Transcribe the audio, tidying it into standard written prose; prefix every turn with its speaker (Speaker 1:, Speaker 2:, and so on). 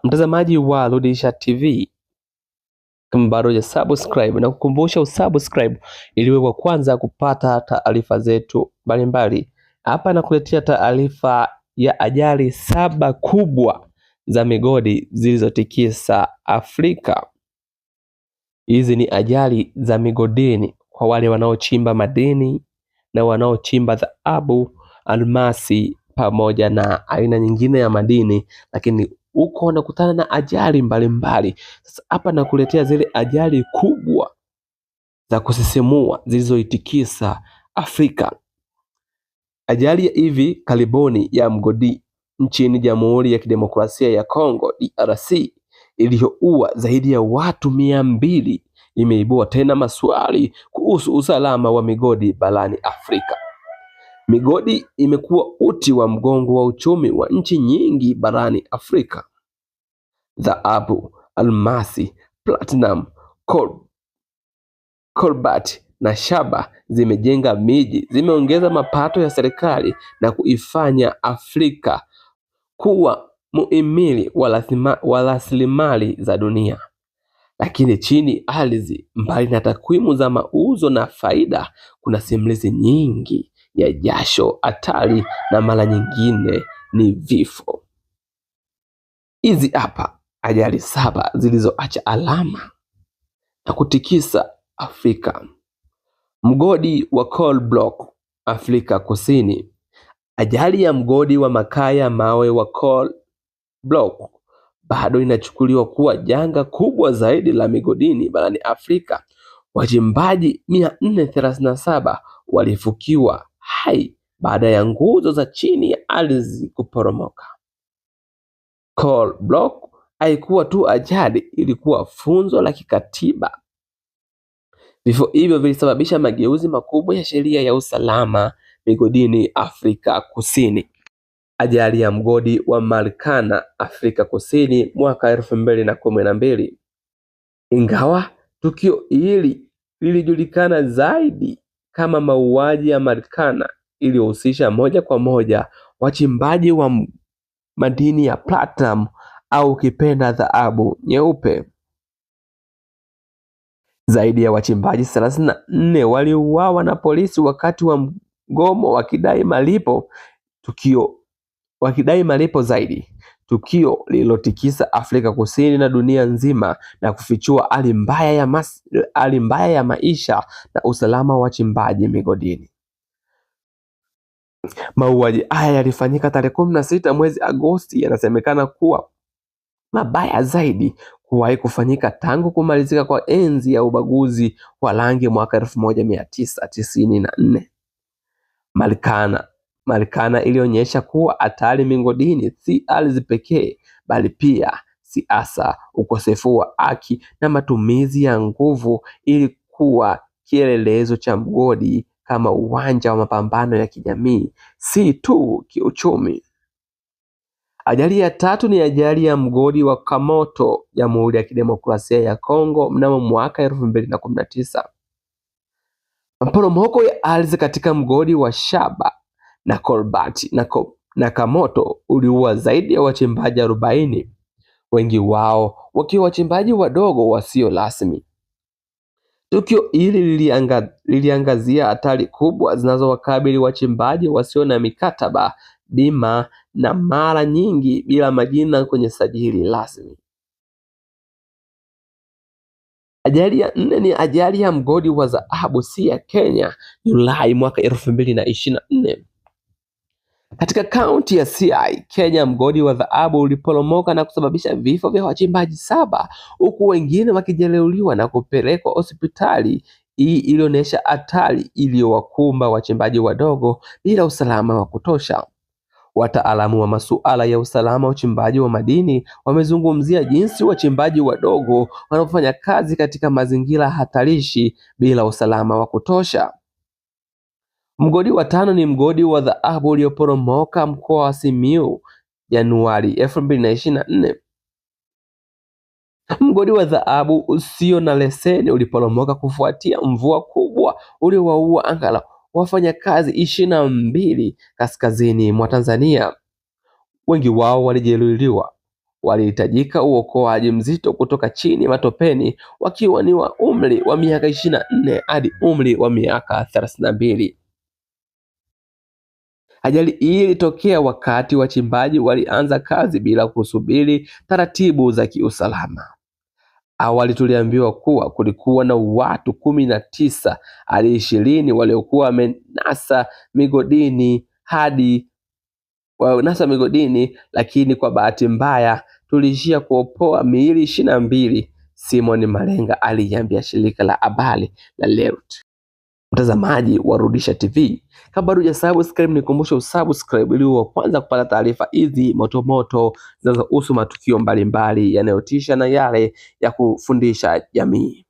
Speaker 1: Mtazamaji wa Rudisha TV, kama bado hujasubscribe na kukumbusha usubscribe ili uwe wa kwanza kupata taarifa zetu mbalimbali. Hapa nakuletea taarifa ya ajali 7 kubwa za migodi zilizotikisa Afrika. Hizi ni ajali za migodini kwa wale wanaochimba madini na wanaochimba dhahabu, almasi pamoja na aina nyingine ya madini, lakini huko wanakutana na ajali mbalimbali. Sasa hapa nakuletea zile ajali kubwa za kusisimua zilizoitikisa Afrika. Ajali ya hivi karibuni ya mgodi nchini Jamhuri ya Kidemokrasia ya Kongo DRC iliyoua zaidi ya watu 200 imeibua tena maswali kuhusu usalama wa migodi barani Afrika. Migodi imekuwa uti wa mgongo wa uchumi wa nchi nyingi barani Afrika. Dhahabu, almasi, platinum, cobalt na shaba zimejenga miji, zimeongeza mapato ya serikali na kuifanya Afrika kuwa muhimili wa rasilimali za dunia. Lakini chini ardhi, mbali na takwimu za mauzo na faida, kuna simulizi nyingi ya jasho, hatari na mara nyingine ni vifo. Hizi hapa ajali 7 zilizoacha alama na kutikisa Afrika. Mgodi wa Coal Block Afrika Kusini. Ajali ya mgodi wa makaa ya mawe wa Coal Block bado inachukuliwa kuwa janga kubwa zaidi la migodini barani Afrika. Wachimbaji 437 walifukiwa hai baada ya nguzo za chini ya ardhi kuporomoka. Coal Block haikuwa tu ajali, ilikuwa funzo la kikatiba. Vifo hivyo vilisababisha mageuzi makubwa ya sheria ya usalama migodini Afrika Kusini. Ajali ya mgodi wa Marikana Afrika Kusini mwaka 2012. Ingawa tukio hili lilijulikana zaidi kama mauaji ya Marikana, iliyohusisha moja kwa moja wachimbaji wa madini ya platinum au kipenda dhahabu nyeupe. Zaidi ya wachimbaji 34 waliuawa na polisi wakati wa mgomo wakidai malipo zaidi. Tukio lililotikisa Afrika Kusini na dunia nzima na kufichua hali mbaya ya maisha na usalama wa wachimbaji migodini. Mauaji haya yalifanyika tarehe 16 mwezi Agosti, yanasemekana kuwa mabaya zaidi kuwahi kufanyika tangu kumalizika kwa enzi ya ubaguzi wa rangi mwaka 1994. Marikana ilionyesha kuwa hatari migodini si ardhi pekee, bali pia siasa, ukosefu wa haki na matumizi ya nguvu. Ilikuwa kielelezo cha mgodi kama uwanja wa mapambano ya kijamii, si tu kiuchumi. Ajali ya tatu ni ajali ya mgodi wa Kamoto, Jamhuri ya Kidemokrasia ya Kongo mnamo mwaka 2019. Maporomoko ya ardhi katika mgodi wa shaba na cobalt na Kamoto uliua zaidi ya wachimbaji 40, wengi wao wakiwa wachimbaji wadogo wasio rasmi. Tukio hili liliangazia hatari kubwa zinazowakabili wachimbaji wasio na mikataba, bima na mara nyingi bila majina kwenye sajili rasmi. Ajali ya 4 ni ajali ya mgodi wa dhahabu Siaya, Kenya, Julai mwaka 2024. Katika kaunti ya Siaya, Kenya, mgodi wa dhahabu uliporomoka na kusababisha vifo vya wachimbaji 7, huku wengine wakijeruhiwa na kupelekwa hospitali. Hii ilionyesha hatari iliyowakumba wachimbaji wadogo bila usalama wa kutosha. Wataalamu wa masuala ya usalama wa uchimbaji wa madini wamezungumzia jinsi wachimbaji wadogo wanaofanya kazi katika mazingira hatarishi bila usalama wa kutosha. Mgodi wa 5 ni mgodi wa dhahabu ulioporomoka mkoa wa Simiyu Januari 2024. Mgodi wa dhahabu usio na leseni uliporomoka kufuatia mvua kubwa uliowaua angalau wafanyakazi 22 kaskazini mwa Tanzania. Wengi wao walijeruhiwa. Walihitajika uokoaji mzito kutoka chini matopeni wakiwa ni wa umri wa miaka 24 hadi umri wa miaka 32. Ajali hii ilitokea wakati wachimbaji walianza kazi bila kusubiri taratibu za kiusalama. Awali tuliambiwa kuwa kulikuwa na watu 19 hadi 20 waliokuwa wamenasa migodini hadi wanasa migodini, lakini kwa bahati mbaya tuliishia kuopoa miili 22, Simon Malenga aliiambia shirika la habari la Reuters. Mtazamaji wa Rudisha TV, kama bado hujasubscribe, nikukumbushe usubscribe ili uwe wa kwanza kupata taarifa hizi motomoto zinazohusu matukio mbalimbali yanayotisha na yale ya kufundisha jamii.